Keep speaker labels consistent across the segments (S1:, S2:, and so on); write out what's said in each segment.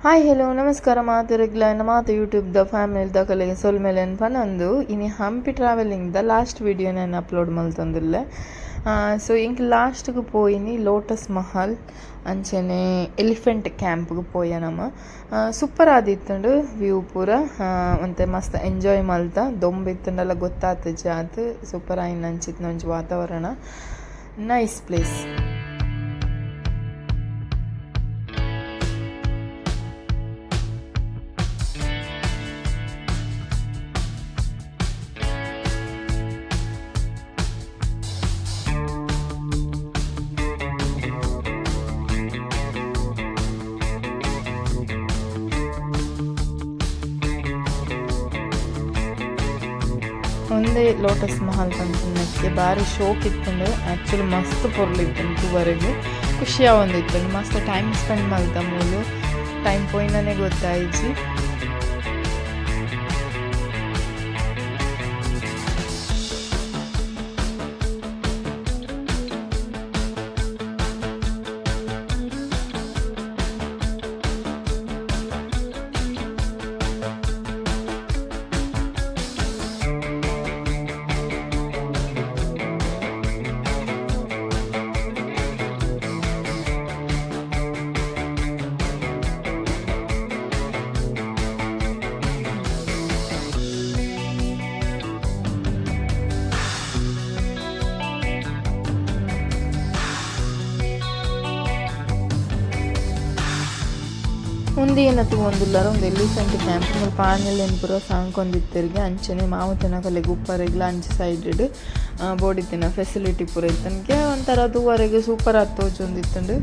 S1: Hi hello ನಮಸ್ಕಾರ ಮಾತೆರೆಗ್ಲ ಮಾತ YouTube ದ ಫ್ಯಾಮಿಲಿ ದಕಲೆಗ್ ಸೊಲ್ಮೆಲೆನ್ ಪನೊಂದು ಇನಿ ಹಂಪಿ ಟ್ರಾವೆಲಿಂಗ್ ದ ಲಾಸ್ಟ್ ವಿಡಿಯೋ ನಾನು ಅಪ್ಲೋಡ್ ಮಲ್ತೊಂದುಲ್ಲೆ. ಸೊ ಎಂಕ್ ಲಾಸ್ಟ್ಗ್ ಪೋಯಿನಿ ಲೋಟಸ್ ಮಹಲ್ ಅಂಚನೆ ಎಲಿಫೆಂಟ್ ಕ್ಯಾಂಪ್ಗ್ ಪೋಯ ನಮ. ಸೂಪರ್ ಆದಿತ್ತುಂಡು ವ್ಯೂ ಪೂರ. ಒಂತೆ ಮಸ್ತ್ ಎಂಜಾಯ್ ಮಲ್ತ ದೊಂಬು ಇತ್ತುಂಡಲ ಗೊತ್ತಾತುಜಿ ಆತ್ ಸೂಪರ್ ಆಯಿನ ಅಂಚಿತ್ತಿನ ಒಂಜಿ ವಾತಾವರಣ. Nice place. ಉಂದೇ ಲೋಟಸ್ ಮಹಲ್ ಪನ್ಪುನಕ್ಕೆ ಬಾರಿ ಶೋಕ್ ಇತ್ತುಂಡು. ಆಕ್ಚುಲಿ ಮಸ್ತ್ ಪೊರ್ಲು ಇತ್ತುಂಡು ತೂವರೆಗ್, ಖುಷಿ ಆವೊಂದಿತ್ತುಂಡು. ಮಸ್ತ್ ಟೈಮ್ ಸ್ಪೆಂಡ್ ಮಲ್ತ ಮೂಲು, ಟೈಮ್ ಪೋಯಿನನೆ ಗೊತ್ತಾಯಿಜಿ. ಉಂದು ಏನ ತೂವೊಂದುಲ್ಲೆರ್ ಉಂದು ಎಲಿಫೆಂಟ್ ಕ್ಯಾಂಪ್. ಮುಲ್ಪ ಆನೆಲೆನ್ ಪೂರ ಸಾಂಕೊಂದಿತ್ತೆರ್ಗೆ. ಅಂಚನೆ ಮಾವುತನಕಲೆಗ್ ಉಪ್ಪರೆಗ್ಲ ಅಂಚಿ ಸೈಡ್ ಡ್ ಬೋಡಿತ್ತಿನ ಫೆಸಿಲಿಟಿ ಪೂರ ಇತ್ತುಂಡು. ಒಂಥರ ತೂವರೆಗ್ ಸೂಪರ್ ಆದ್ ತೋಜೊಂದಿತ್ತುಂಡು.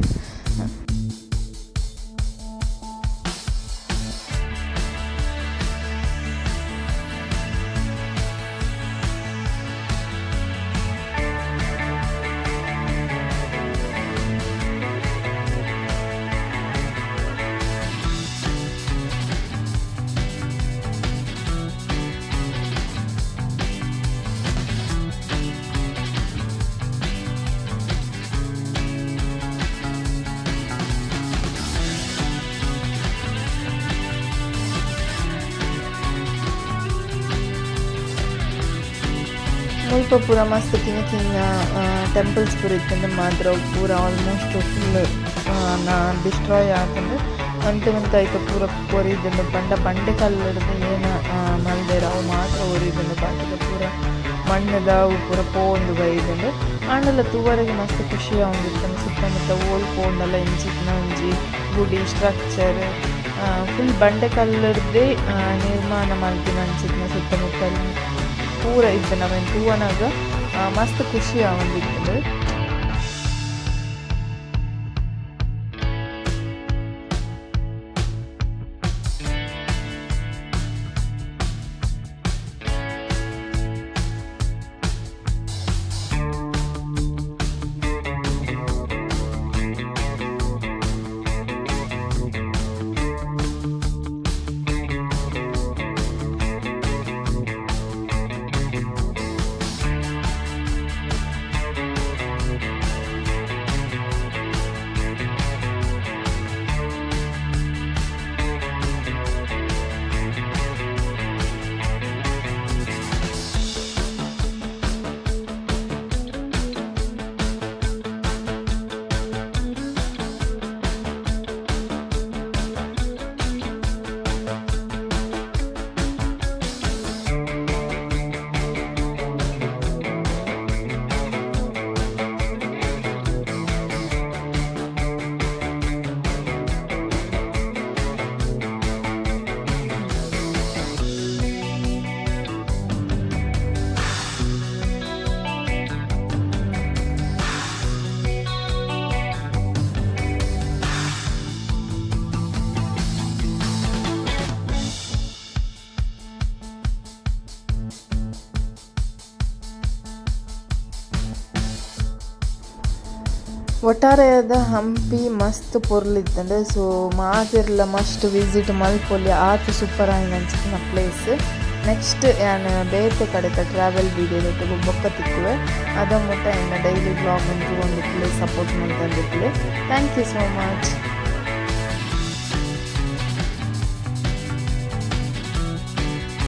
S1: ಮುಲ್ಪ ಪೂರ ಮಸ್ತ್ ಕಿನ್ನ ಕಿನ್ನ ಟೆಂಪಲ್ಸ್ ಪೂರ ಇತ್ತುಂಡು. ಮಾತ್ರ ಅವು ಪೂರ ಆಲ್ಮೋಸ್ಟ್ ಫುಲ್ ಡಿಸ್ಟ್ರಾಯ್ ಆತುಂಡು. ಒಂತೆ ಒಂತೆ ಐತ ಪೂರ ಒರಿದುಂಡು. ಪಂಡ ಬಂಡೆ ಕಲ್ಲುರ್ದು ಏನ ಮಲ್ದೆರ್ ಅವು ಮಾತ್ರ ಒರಿದುಂಡು. ಬಾಕಿದ ಪೂರ ಮಣ್ಣುದ ಅವು ಪೂರ ಪೋವೊಂದು ಬೈದುಂಡು. ಆಂಡಲ ತೂವರೆಗ್ ಮಸ್ತ್ ಖುಷಿ ಆವೊಂದಿತ್ತುಂಡು. ಸುತ್ತಮುತ್ತ ಓಲ್ ಪೋಂಡಲ ಇಂಚಿತ್ತಿನ ಒಂಜಿ ಗುಡಿ ಸ್ಟ್ರಕ್ಚರ್ ಫುಲ್ ಬಂಡೆ ಕಲ್ಲುರ್ದೇ ನಿರ್ಮಾಣ ಮಲ್ತಿನ ಅಂಚಿತ್ತಿನ ಸುತ್ತಮುತ್ತ ಪೂರ ಇತ್ತ್ಂಡ್. ಅವೆನ್ ತೂವನಗ ಮಸ್ತ್ ಖುಷಿ ಆವೊಂದಿತ್ತುಂಡು. ಒಟ್ಟಾರೆಯಾದ ಹಂಪಿ ಮಸ್ತ್ ಪೊರ್ಲು ಇತ್ತುಂಡು. ಸೊ ಮಾತೆರ್ಲ ಮಸ್ಟ್ ವಿಸಿಟ್ ಮಲ್ಪೊಲಿ, ಆತ್ ಸೂಪರ್ ಆಯಿನ ಪ್ಲೇಸ್. ನೆಕ್ಸ್ಟ್ ಯಾನ್ ಬೇತೆ ಕಡೆತ ಟ್ರಾವೆಲ್ ವಿಡಿಯೋ ಬೊಕ್ಕ ತಿಕ್ಕುವೆ. ಅದ ಮುಟ್ಟ ಎನ್ನ ಡೈಲಿ ವ್ಲಾಗ್ ತೂವೊಂದಿಪ್ಪುಲೆ, ಸಪೋರ್ಟ್ ಮಲ್ತೊಂದಿಪ್ಪುಲೆ. Thank you so much.